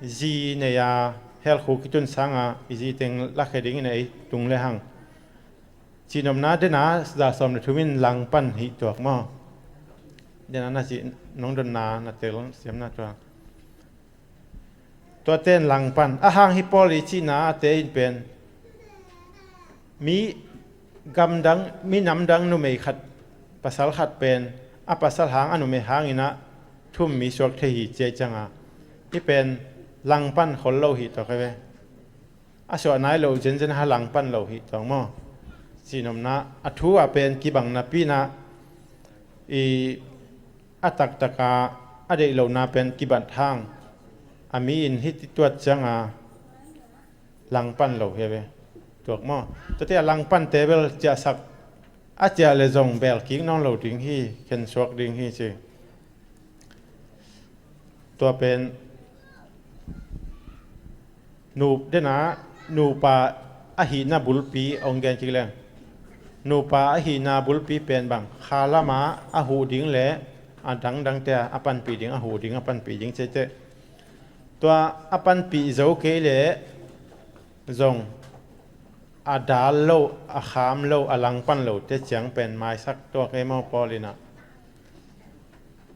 zi nei a helkhuk i tun sanga i zi teng la khe ding ina ei tung le hang. Cihnopna dena za sawm le thum in langpan hi tuak maw? Dena na cih nong donna na tel siamna tua. Tua ten langpan a hang hi Paul i cihna a te in pen mi gamdang, mi namdang numei khat pasal khat pen a pasal hang a numei hangina thum mi suak thei hi ciai cianga i pen langpan khol lo hi tuak ahi ve. A suah nai lo zenzen ha langpan lo hi tuak maw? Cihnopna a thu a pen kibang napi ina i a taktaka a deih lohna pen kibat hang a mi in hih tuat cianga langpan lo hi ve tuak maw? Tuate a langpante bel ciahsak a ciah le zong bel kik nawn lo ding hi, khen suak ding hi ci. Tua pen nup dena nupa ahihna bulpi ong gen kik leng. Nupa ahihna bulpi pen bang kha lama a huh ding le a dangdangte a panpih ding, a huh ding a panpih ding cete. Tua a panpih zo kei le zong a dal lo, a kham lo, a langpan lote ciang pen maisak tuak ei maw Paul ina.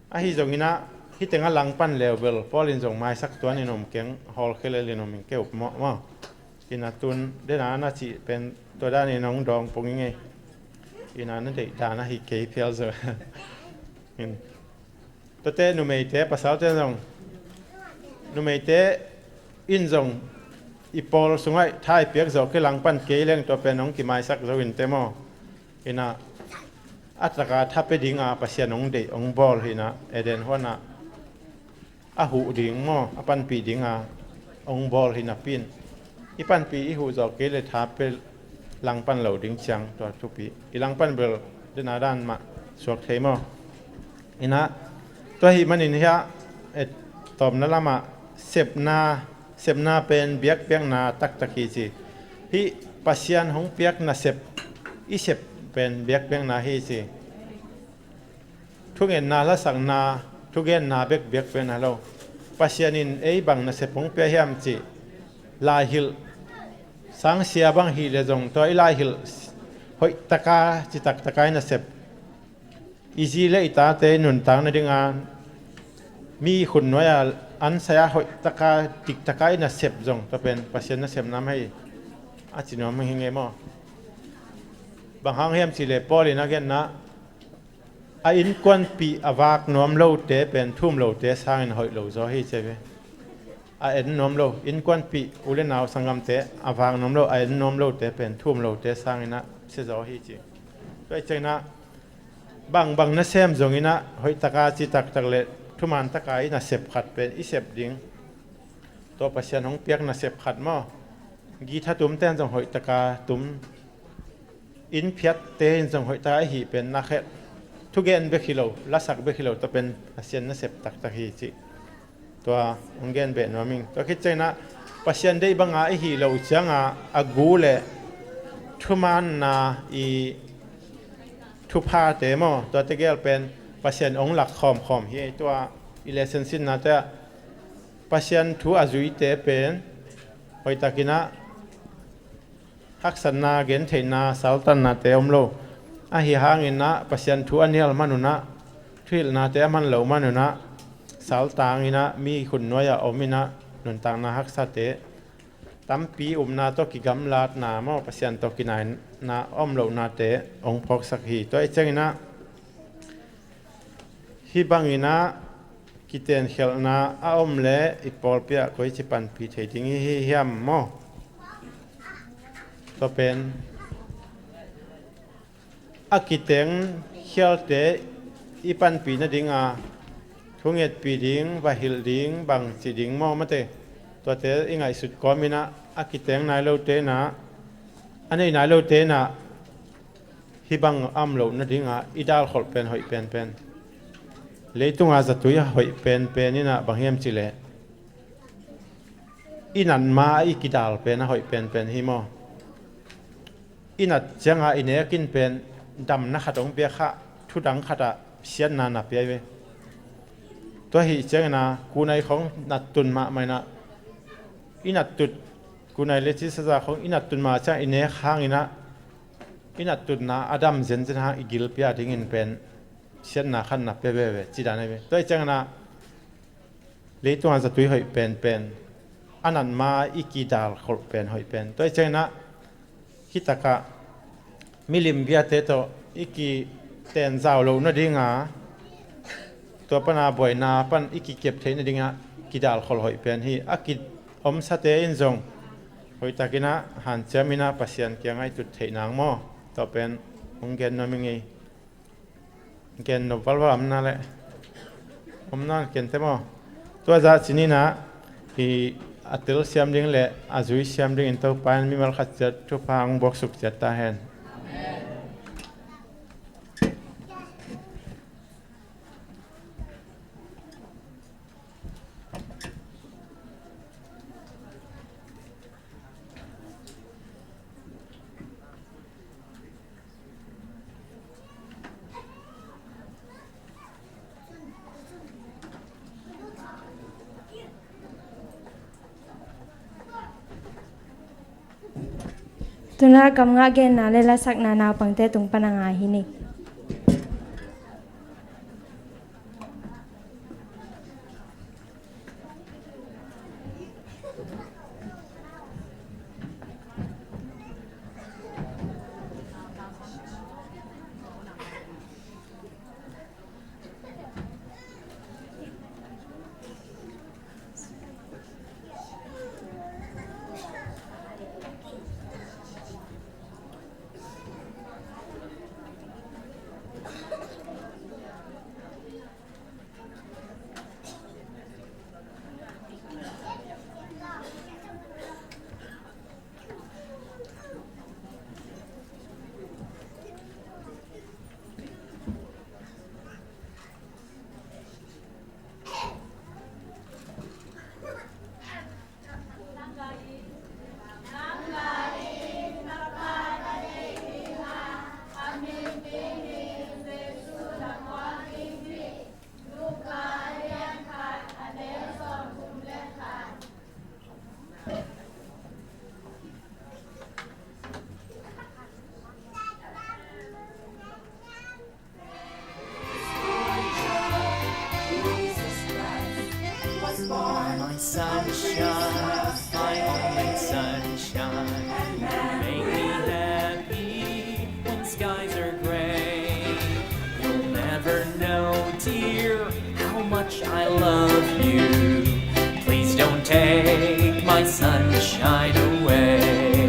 Ahi zongina hih teng a langpan leu bel Paul in zong maisak tuan in om keng, hawlkhia lel in om in keup maw maw? Ina tun dena na cih pen tua dan in ong dawng pong i ngei. Ina na deih dan ahi kei phial zo. In tuate numeite pasalte zong numeite in zong i pawl sungah thai piak zawh kei langpan kei leng tua pen ong kimaisak zo in te maw? Ina a taka tha pe dinga Pasian ong deih ong bawl hina Eden huana a huh ding maw, a panpih dinga ong bawl hina pin i panpih i huh zawh kei le tha pe langpan lo ding ciang tua thupi i langpan bel dena dan mah suak thei maw? Ina tua hi manin hia e tawmna lama sepna, sepna pen biakpiakna taktak hi ci. Hih Pasian hong piak nasep i sep pen biakpiakna hi ci. Thungetna, hlasakna, thugenna bek biakpiakna lo. Pasian in ei bang nasep hong pia hiam cih laihilh sangsia bang hih le zong tua i laihilh hoihtaka citaktaka i nasep i zi le i tate i nuntak nadinga mi khutnuai-a an sai-a hoihtaka diktaka i nasep zong tua pen Pasian nasepna mah hi a ci nuam hi ngei maw? Bang hang hiam cih le Paul in a genna a innkuanpih a vak nuam lote pen thum lote sangin a hoih lo zaw hi ci ve. A en nuam lo, innkuanpih u le nau sanggamte a vak nuam lo, a en nuam lote pen thum lote sangin a sia zaw hi ci. Tua i ciangin ah bangbang nasem zongin ah hoihtaka citaktak le thuman taka i nasep khat pen i sep ding. Tua Pasian hong piak nasep khat maw? Guitar tumte in zong hoihtaka tum inn phiatte in zong hoihtak a hih pen na khet, thugen bek hi lo, lasak bek hi lo, tua pen Pasian nasep taktak hi cih tua hong gen beh nuam ing. Tua khit ciangin ah Pasian deih banga i hih loh ciangin a gu le thumaanna i thuphate maw, tuate gel pen Pasian hong lak khawmkhawm hi. Tua i lesson sinnate ah Pasian thu a zuite pen hoihtakin ah haksatna, gentheihna, saltannate om lo. Ahi hangin ah Pasian thu a nial manun ah, thuhilhnate a man lo manun ah, saltangin ah, mi khutnuai-ah omin ah, nuntakna haksate tampi upna tawh kigamlatna maw, Pasian tawh kinaina a om lohnate hong phawksak hi. Tua ahih ciangin ah hih bangin ah kitenkhialhna a om leh i pawlpi ah koici panpih thei ding i hi hiam maw? Tua pen a kitenkhialte i panpih nadinga thungetpih ding, va hilh ding, bangci ding maw, mate, tuate i ngaihsut kawmin ah a kiteng nai lote in ah, a nei nai lote in ah hih bang a om loh nadinga i dalkholh pen hoih penpen, leitunga zatui a hoih penpen in ah bang hiam cih leh i nat ma-ah i kidal pen a hoih penpen hi maw? I nat cianga i nek in pen damna khat hong pia kha, thudang khatah siatna na pia hi ve. Tua ahih ciangin ah kunai khong nat tun mahmah in ah, i nat tut, kunai le cisaza khong i nat tun mah ciang i nek hangin ah i nat tutna a dam zenzen hang i gilpi-a dingin pen siatna khat na pia veve cih dan ahi ve. Tua ahih ciangin ah leitunga zatui hoih penpen, a nat ma-ah i kidalkholh pen hoih pen. Tua ahih ciangin ah hih takah milim biate tawh i kiten zau loh nadinga, tua pana buaina pan i kikep theih nadinga kidalkholh hoih pen hi. A kiomsate in zong hoihtakin ah hanciamin ah Pasian kiangah i tut theih nang maw? Tua pen hong gen nuam ing ei. Gen nop valval om na leh, om nawn kei inteh maw? Tua zah ci-in ah, i a telsiam ding le a zuisiam dingin Topa in mimal khat ciat thupha hong buaksuk ciat ta hen. Tu-in ah kamngah genna le lasakna naupangte tung pan a ngai hi ni. My sunshine, my only sunshine. You make me happy when skies are gray. You'll never know, dear, how much I love you. Please don't take my sunshine away.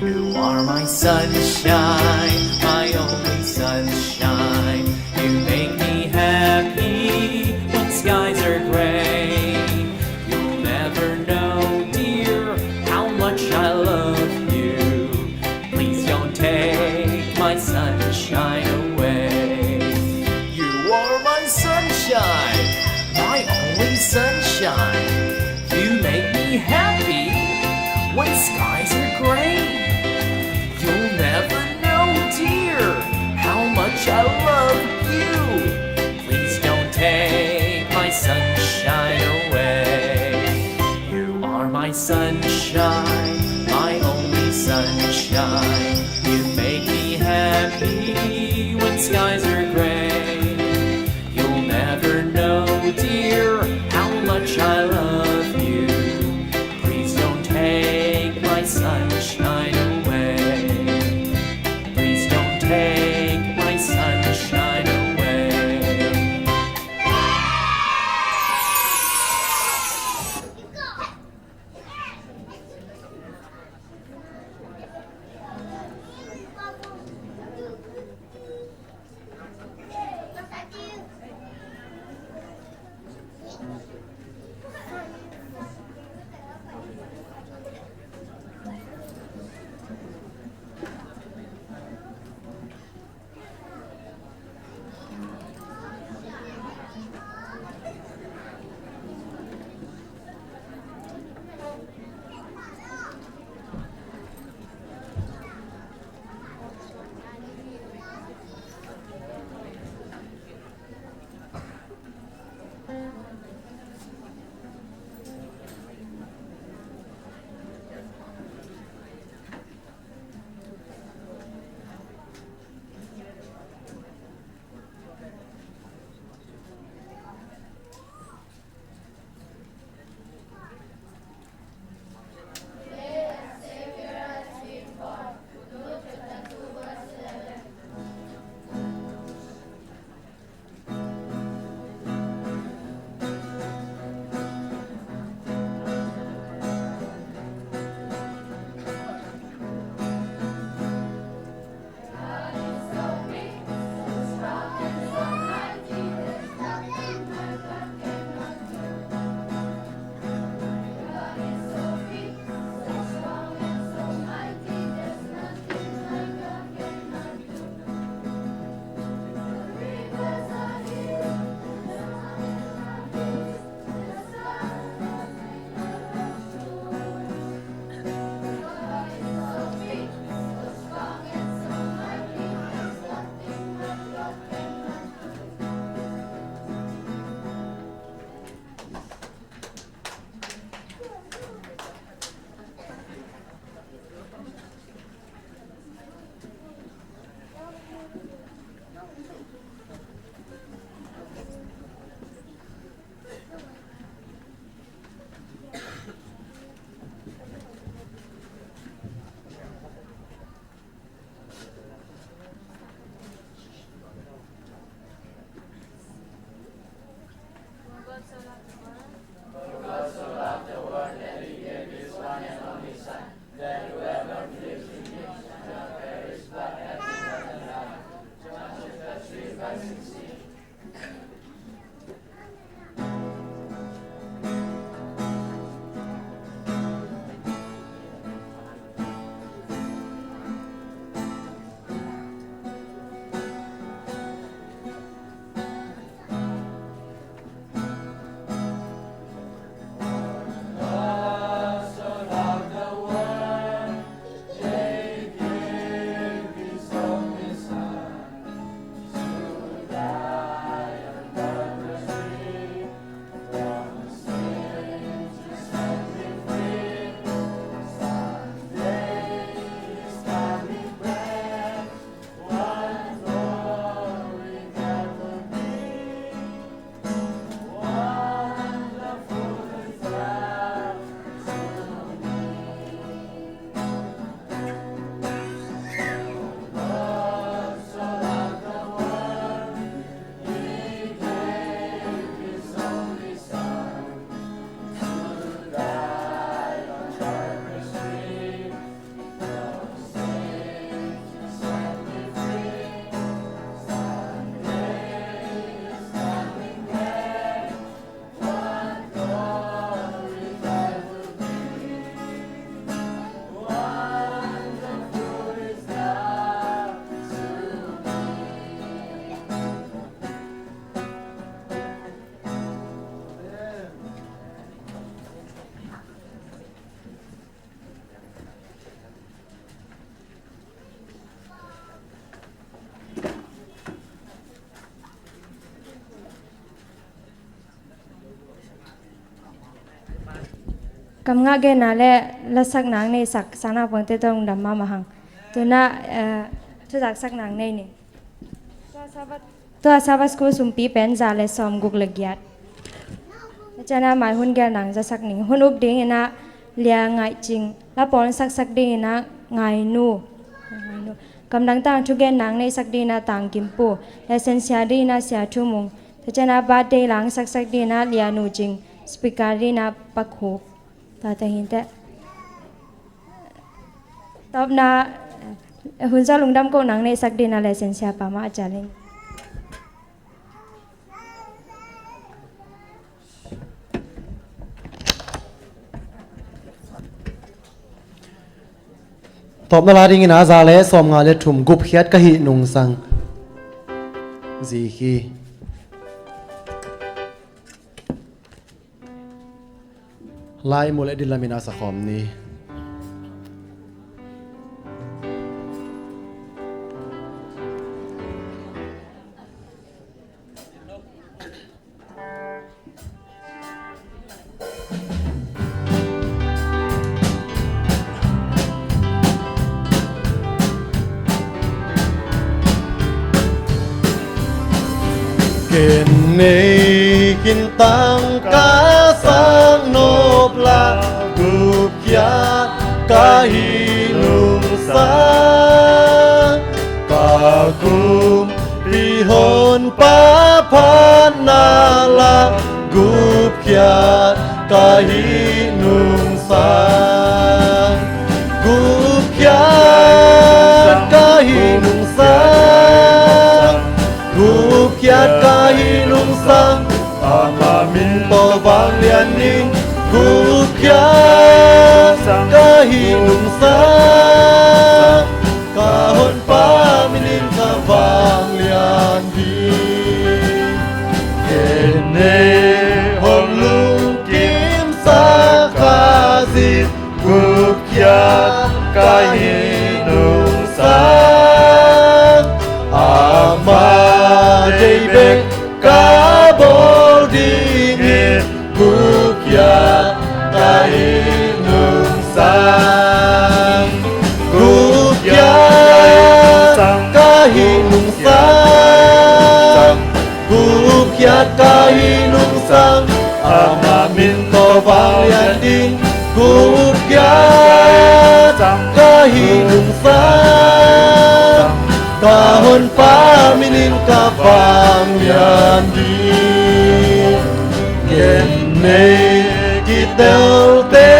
You are my sunshine, my only sunshine. You make me happy when skies are gray. You'll never know, dear, how much I love you. Please don't take Sunshine, my only sunshine. You make me happy when skies are gray. You'll never know, dear, how much I love you. Please don't take my sunshine away. Please don't take my sunshine away. Kam ngah genna le lasak nang nei sak sang naupangte tawh lungdam mahmah hang. Tuna, eh, thuzak sak nang nei ning. Tua Sabbath, tua Sabbath school sumpi pen za le sawm guk le giat. Cana mai hun gel nang zasak ning. Hun up ding ina Lia Ngaih Cing. La pawl saksak ding ina Ngai Nu. Ngai Nu. Kamdang tang thugen nang nei sak ding ina Tang Kim Pu. Lesson sia ding ina Sia Thu Mung. Cana birthday lang saksak ding ina Lia Nu Cing. Speaker ding ina Pa Khuk. Tua te hin te. Tawpna, eh, hun zawh lungdam ko nang nei sak ding ina lesson sia pa mah a cial ing. Tawpna la ding ina za le sawm nga le thum, Gupkhiat Ka Hih Nungsang. Zi hi. Lai mu le dil lamin a sakhawm ni. Ken nei khin tangka sang nop la, gupkhiat ka hih nungsang. Ka kumpi honpa phatna la, gupkhiat ka hih nungsang. Gupkhiat ka hih nungsang. Gupkhiat ka hih nungsang. Ama min tawh vanglian ning. Gupkhiat ka hih nungsang. Ka honpa minin ka vanglian ding. Ken nei hong lungkimsa Khazih, gupkhiat ka hih nungsang. Ama deih bek ka bawl ding hi, gupkhiat ka hih nungsang. Gupkhiat ka hih nungsang. Gupkhiat ka hih nungsang. Ama min tawh vanglian ding. Gupkhiat ka hih nungsang. Ka honpa minin ka vanglian ding. Ken nei kitelte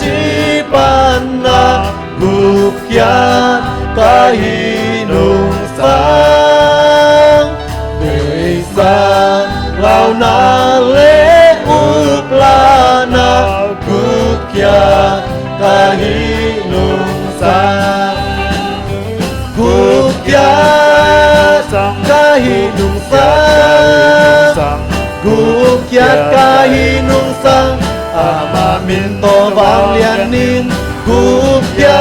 cih panna, gupkhiat ka hih nungsang. Beisa launa le uplana, gupkhiat ka hih nungsang. Gupkhiat ka hih nungsang. Gupkhiat ka hih nungsang. Ama min tawh vanglian ning. Gupkhiat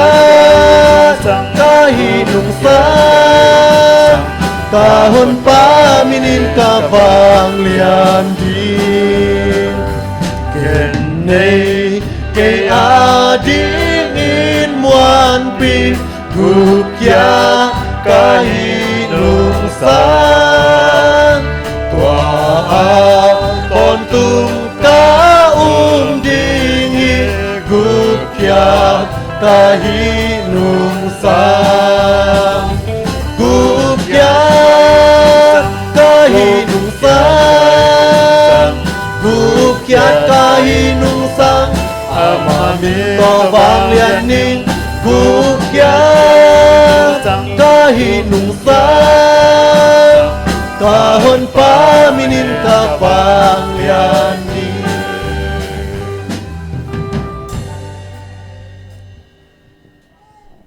ka hih nungsang. Ka honpa minin ka vanglian ding. Ken nei kei adingin muanpi, gupkhiat ka hih nungsang. Tua a tawntung ka um ding hi, gupkhiat ka hih nungsang. Gupkhiat ka hih nungsang. Gupkhiat ka hih nungsang. Ama min tawh vanglian ning. Gupkhiat ka hih nungsang. Ka honpa minin ka vanglian ning.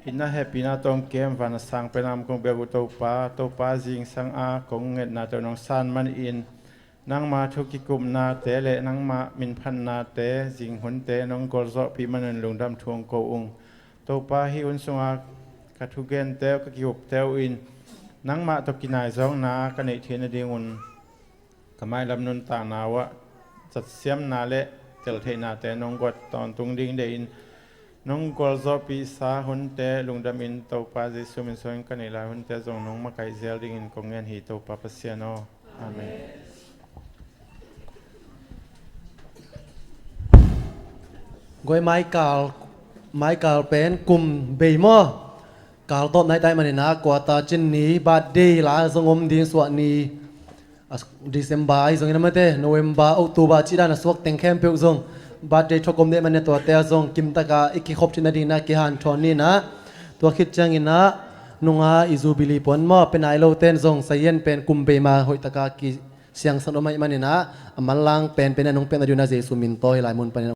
Itna hehpihna tawh hong kem van a sang pen a om kong biak uh Topa, Topa, zingsang a kong ngetnate uh nong san manin, nangma thu kikupnate le nangma minphatnate zinghunte nong gualzawhpih manin lungdam thu hong ko ung. Topa, hih hun sunga ka thugente uh, ka kikupte uh in nangmah tawh kinaizawkna ka neih theih nadingun ka mailam nuntakna uh ah zatsiamna le tel theihnate nong guat tawntung ding deihin nong gualzawhpihsa hunte lungdamin Topa Jesu min suangin ka neih lai hunte zong nong makaih zel dingin kong ngen hi, Topa Pasian aw. Amen. Guai, maikal, maikal pen kum bei maw? Kal tawp nai tai maninah kuata cin ni birthday la zong om ding, suah ni, a, December ahi zongin a mate, November, October cih dan a suak teng khempeuh zong birthday thawk om deh manin a, tuate ah zong kimtaka i kikhop theihna dingin a kihanthawn ninah, tua khit cianginah nunga i Jubilee puan maw, pe nai loten zong sayen pen kum bei ma hoihtaka kisiangsak om ahih maninah a manlang penpen a nong piakna dingin a Jesu min tawh hih lai mun panin